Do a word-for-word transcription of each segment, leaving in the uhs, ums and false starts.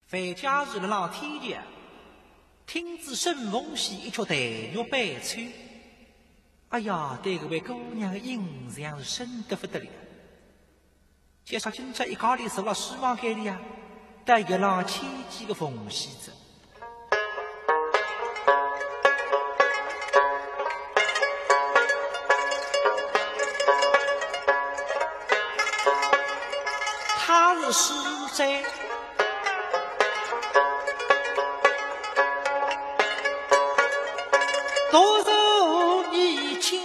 范家树辣辣天桥，听仔沈凤喜一曲弹乐悲秋，哎呀，对搿位姑娘的印象是深得不得了。就说今朝一家头坐辣书房间里啊，倒一浪牵记个凤喜哉。 他是书斋独坐一间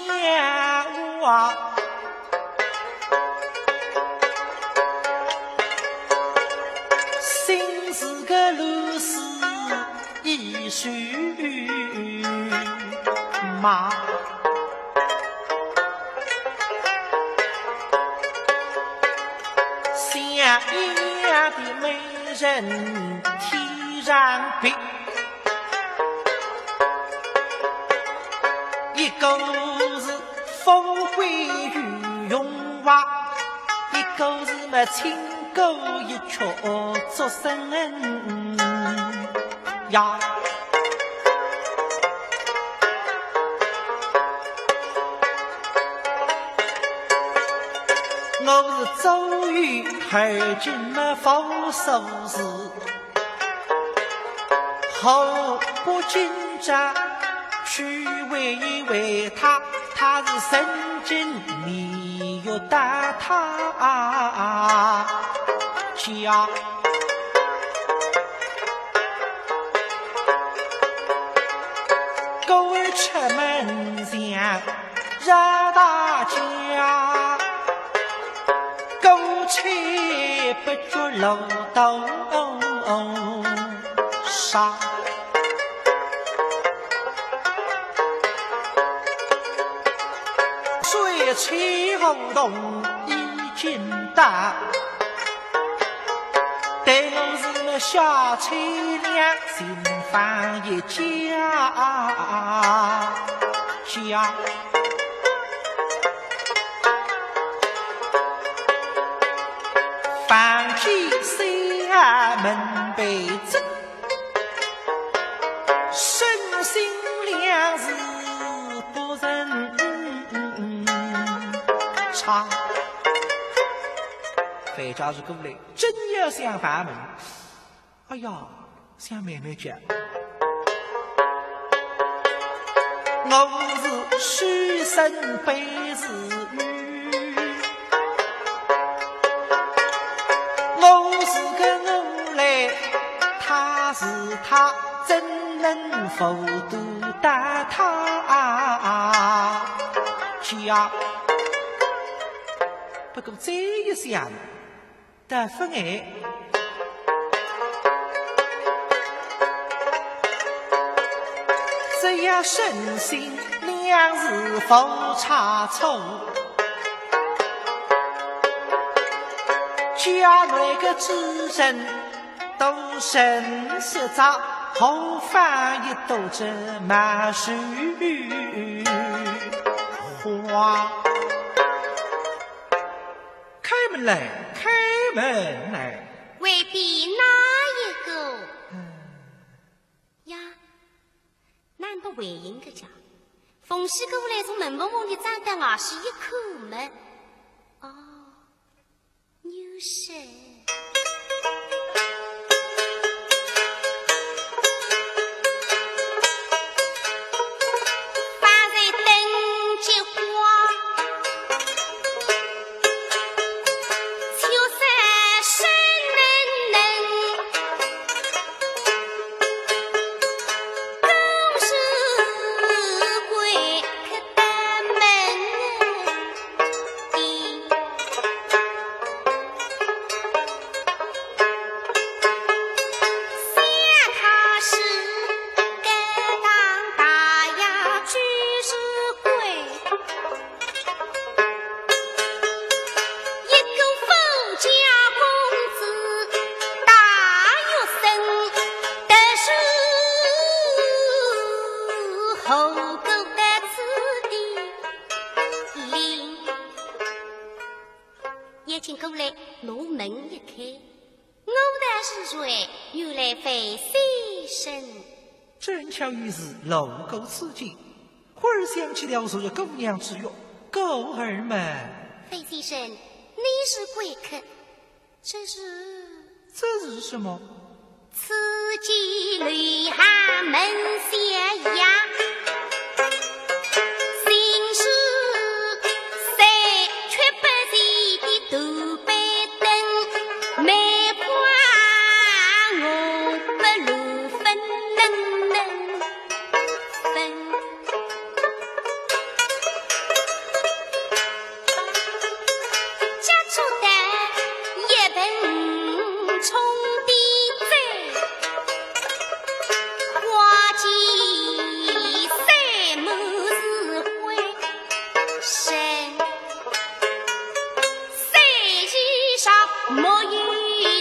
屋啊，心事个乱世一首嘛。 想一样的美人天上别，一个是富贵与荣华，一个是么清高一曲做生人。 呀。我是周瑜而今么无所事，何不今朝去会会她，她是曾经蜜月到她家。 故而出门前要大家，过去不觉路途长。水去梧桐已经到， 待我是那小翠娘，新房一家家。房间虽然门被关，身心两是不曾察。 范家树过来，正要想房门，哎呀，想慢慢叫。我是书生辈是女，我是个我来，她是她，怎能糊涂到她家？ 不过再一想，倒勿碍。只要身心两是无差错，家内个主人都认识着，何妨一朵这满树花。 开门来，开门来。外边哪一个？呀，哪能勿回应个介？凤喜过来从门缝缝里钻到外势一看么，哦，又是。来，范先生。正巧有事路过此间，忽而想起了昨日姑娘之约，故而问。范先生，你是贵客，这是？这是什么？ 此间留下门相爷，心事三缺八全的大板凳，每块我不乱分能能分。 家畜的一盆冲的水，花季三满是灰尘，三日上没有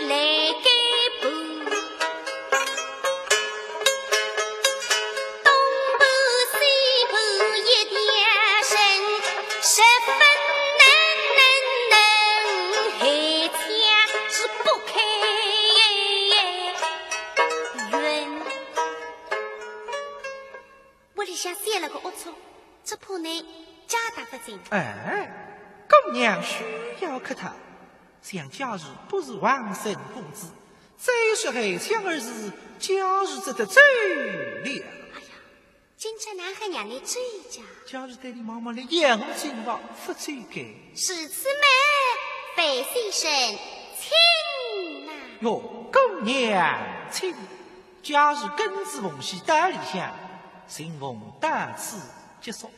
来改补。 东部西部一点神，十分能能能，还家是不开云。屋里向写了个恶臭，只怕你家大不进。哎，姑娘需要客套，想假如不是王孙公子，再说还想而是假如这得罪了。哎呀， 今朝哪哼让你追家？假如对你妈妈来养我进吧，不追个。如此嘛，范先生，请呐。哟，姑娘，请。假如跟仔凤喜到里向，请凤到此结束。